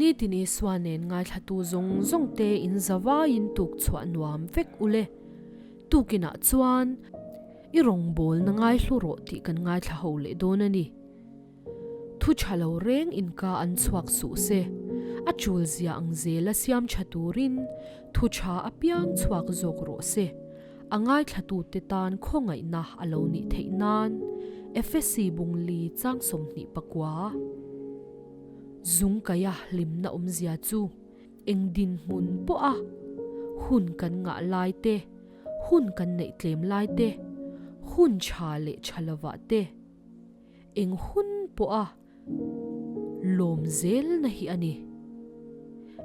Nitin Isua nen ngaithlatu zawng zawng te in zavaiin tuk chhuah nuam vek ule. Tukinah chuan i rawngbawlna ngaihlu rawh tih kan ngaithla ho leh dawn a ni. Thu tha lo reng in ka an chhuak suh se, a chul zia ang zela siam tha turin thu tha apiang chhuak zawk rawh se. A ngaithlatute tan khawngaihna a lo nih theih nan Efesi bungli chang 29. Zungkaia hlimna awmzia chu eng dinhmun pawha hun kan ngah lai te, hun kan neih tlem lai te, hun tha leh tha lovah te, Eng hun pawha lawm zelna hi a ni.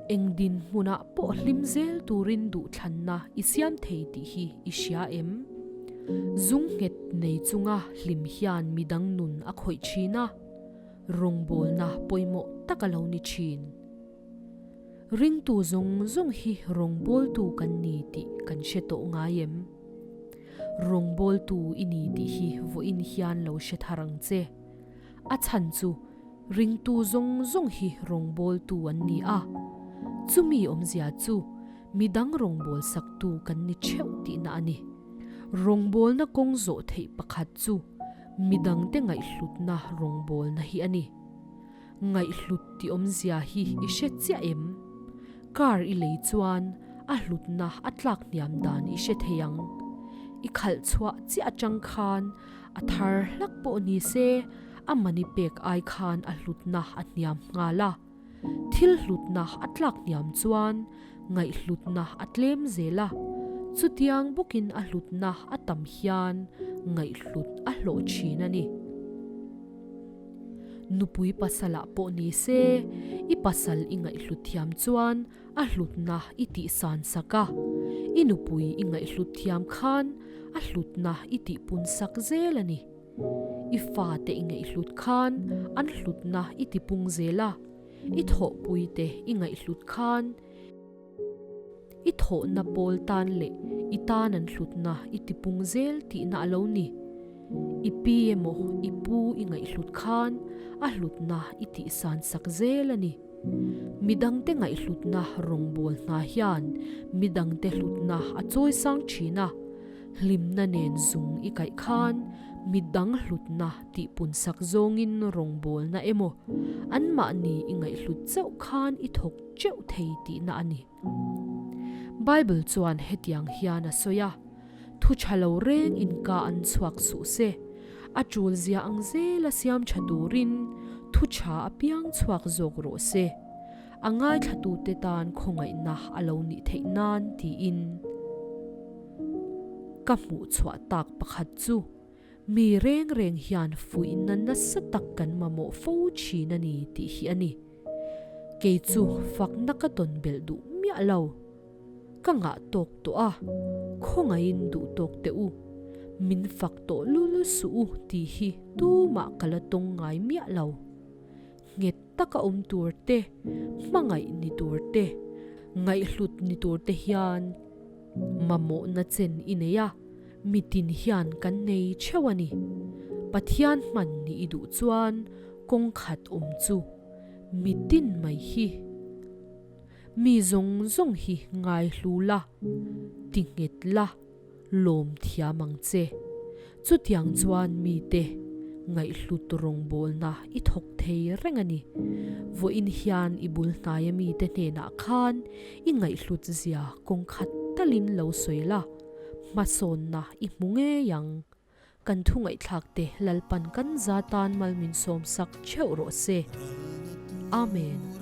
Eng dinhmunah pawh hlim zel turin duhthlanna i siam thei tih hi i hria em? Zung nghet nei chunga hlim hian midang nun a khawih thin a, rawngbawlna pawimawh tak a lo ni thin. Ringtu zawng zawng hi rawngbawltu kan ni tih kan hre tawh ngai em? Rawngbawltu i ni tih hi vawiin hian lo hre thar ang che. A chhan chu ringtu zawng zawng hi rawngbawltu an ni a, chumi awmzia chu midang rawngbawlsak saktu kan ni theuh tihna a ni. Rawngbawlna kawng zawh theih pakhat chu midangte ngaihhlutna rawngbawlna hi a ni. Ngaihhlut tih awmzia hi i hre chiah em? Car i lei chuan a hlutna a tlak hniam dan i hre thei ang. I khalh chhuah chiah atang khan a thar hlak pawh ni se a mani pek ai khan a hlutna a hniam nghal a. Thil hlutna a tlak hniam chuan ngaihhlutna a tlem zel a, chutiang bawkin a hlutna a tam hian ngaihhlut a hlawh thin a ni. Nupui pasalah pawh ni se, i pasal i ngaihhlut thiam chuan a hlutna i tihsan sak a, i nupui i ngaihhlut thiam khan a hlutna i tihpun sak zel a ni. I fate i ngaihhlut khan an hlutna i tipung zel a, i thawhpuite i ngaihhlut khan I thawhna pawl tan leh i tan an hlutna i tipung zel tihna a lo ni. I pi emaw i pu i ngaihhlut khan a hlutna i tihsan sak zel a ni. Midangte ngaihhlutna rawngbâwl hna hian midangte hlutna a chawisang thin a, hlimna nen zung i kaih khan midang hlutna tihpun sak zawngin rawngbâwlna emaw anmahni i ngaihhlut chauh khan i thawk teuh thei tihna a ni. Bible chuan hetiang hian a sawi a, Thu tha lo reng in ka an chhuak suh se, a tul zia ang zela siam tha turin thu tha apiang chhuak zawk rawh se, a ngaithlatute tan khawngaihna a lo nih theih nan tiin ka hmuh chhuah tak pakhat chu Mi reng reng hian fuihna nasa tak kan mamawh fo thin a ni tih hi a ni. Kei chu fakna ka tawn belh duh miah lo. Ka ngah tawk tawh a, khawngaihin duh tawk teh u. Min fak tawh lul suh u tih hi tumah ka la tawng ngai miah lo. Nghet taka awm tur te, hmangaih ni tur te, ngaihhlut ni tur te hian mamawhna chen i nei a, mitin hian kan nei theuh a ni. Pathian hman nih i duh chuan kawng khat awm chu mitin mai hi. Mi zawng zawng hi ngaihlu la, ti nghet la. Lawm thiam ang che. Chutiang chuan mite ngaihhlut rawngbawlna i thawk thei reng a ni. Vawiin hian i bul hnaia mite hnenah khan i ngaihhlut zia kawng khat talin lo sawi la, hmasawnna i hmu ngei ang. Kan thu ngaihthlakte Lalpan kan za tan mal min sawmsak theuh rawh se. Amen.